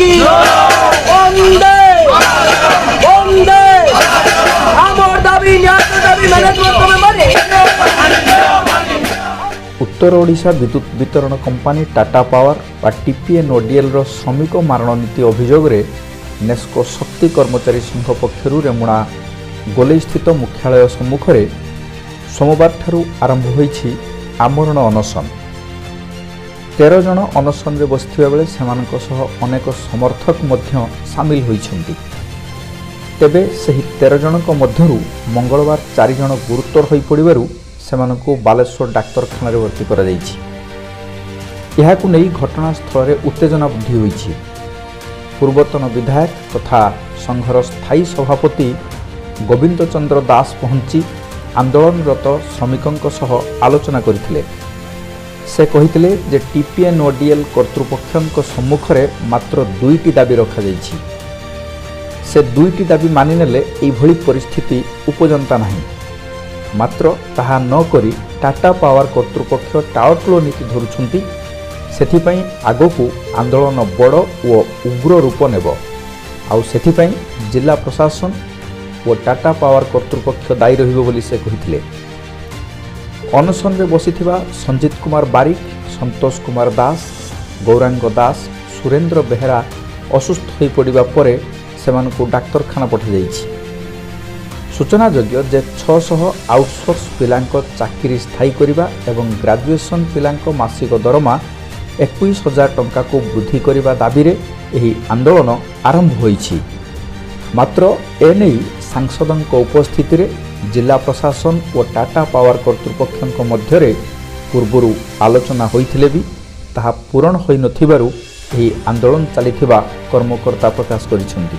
কি। বন্দে বন্দে। আমার দাবি ন্যায্য দাবি, ম্যানেজমেন্ট মানে। ଉତ୍ତର ଓଡ଼ିଶା ବିଦ୍ୟୁତ ବିତରଣ କମ୍ପାନୀ ଟାଟା ପାୱାର ବା ଟିପିଏନ୍ଓଡିଏଲ୍ର ଶ୍ରମିକ ମାରଣ ନୀତି ଅଭିଯୋଗରେ ନେସ୍କୋ ଶକ୍ତି କର୍ମଚାରୀ ସଂଘ ପକ୍ଷରୁ ରେମୁଣା ଗୋଲେଇସ୍ଥିତ ମୁଖ୍ୟାଳୟ ସମ୍ମୁଖରେ ସୋମବାରଠାରୁ ଆରମ୍ଭ ହୋଇଛି ଆମରଣ ଅନଶନ। 13 ଜଣ ଅନଶନରେ ବସିଥିବା ବେଳେ ସେମାନଙ୍କ ସହ ଅନେକ ସମର୍ଥକ ମଧ୍ୟ ସାମିଲ ହୋଇଛନ୍ତି। ତେବେ ସେହି 13 ଜଣଙ୍କ ମଧ୍ୟରୁ ମଙ୍ଗଳବାର 4 ଜଣ ଗୁରୁତର ହୋଇପଡ଼ିବାରୁ ସେମାନଙ୍କୁ ବାଲେଶ୍ୱର ଡାକ୍ତରଖାନାରେ ଭର୍ତ୍ତି କରାଯାଇଛି। ଏହାକୁ ନେଇ ଘଟଣାସ୍ଥଳରେ ଉତ୍ତେଜନା ବୃଦ୍ଧି ହୋଇଛି। ପୂର୍ବତନ ବିଧାୟକ ତଥା ସଂଘର ସ୍ଥାୟୀ ସଭାପତି ଗୋବିନ୍ଦ ଚନ୍ଦ୍ର ଦାସ ପହଞ୍ଚି ଆନ୍ଦୋଳନରତ ଶ୍ରମିକଙ୍କ ସହ ଆଲୋଚନା କରିଥିଲେ। ସେ କହିଥିଲେ ଯେ ଟିପିଏନ୍ଓଡିଏଲ୍ କର୍ତ୍ତୃପକ୍ଷଙ୍କ ସମ୍ମୁଖରେ ମାତ୍ର 2ଟି ଦାବି ରଖାଯାଇଛି। ସେ 2ଟି ଦାବି ମାନିନେଲେ ଏଇଭଳି ପରିସ୍ଥିତି ଉପଜନ୍ତା ନାହିଁ। ମାତ୍ର ତାହା ନ କରି ଟାଟା ପାୱାର କର୍ତ୍ତୃପକ୍ଷ ଟାଳଟୁଳ ନୀତି ଧରୁଛନ୍ତି। ସେଥିପାଇଁ ଆଗକୁ ଆନ୍ଦୋଳନ ବଡ଼ ଓ ଉଗ୍ର ରୂପ ନେବ, ଆଉ ସେଥିପାଇଁ ଜିଲ୍ଲା ପ୍ରଶାସନ ଓ ଟାଟା ପାୱାର କର୍ତ୍ତୃପକ୍ଷ ଦାୟୀ ରହିବ ବୋଲି ସେ କହିଥିଲେ। ଅନଶନରେ ବସିଥିବା ସଞ୍ଜିତ କୁମାର ବାରିକ, ସନ୍ତୋଷ କୁମାର ଦାସ, ଗୌରାଙ୍ଗ ଦାସ, ସୁରେନ୍ଦ୍ର ବେହେରା ଅସୁସ୍ଥ ହୋଇପଡ଼ିବା ପରେ ସେମାନଙ୍କୁ ଡାକ୍ତରଖାନା ପଠାଯାଇଛି। ସୂଚନାଯୋଗ୍ୟ ଯେ 600 ଆଉଟସୋର୍ସ ପିଲାଙ୍କ ଚାକିରି ସ୍ଥାୟୀ କରିବା ଏବଂ ଗ୍ରାଜୁଏସନ୍ ପିଲାଙ୍କ ମାସିକ ଦରମା 21,000 ଟଙ୍କାକୁ ବୃଦ୍ଧି କରିବା ଦାବିରେ ଏହି ଆନ୍ଦୋଳନ ଆରମ୍ଭ ହୋଇଛି। ମାତ୍ର ଏନେଇ ସାଂସଦଙ୍କ ଉପସ୍ଥିତିରେ ଜିଲ୍ଲା ପ୍ରଶାସନ ଓ ଟାଟା ପାୱାର କର୍ତ୍ତୃପକ୍ଷଙ୍କ ମଧ୍ୟରେ ପୂର୍ବରୁ ଆଲୋଚନା ହୋଇଥିଲେ ବି ତାହା ପୂରଣ ହୋଇନଥିବାରୁ ଏହି ଆନ୍ଦୋଳନ ଚାଲିଥିବା କର୍ମକର୍ତ୍ତା ପ୍ରକାଶ କରିଛନ୍ତି।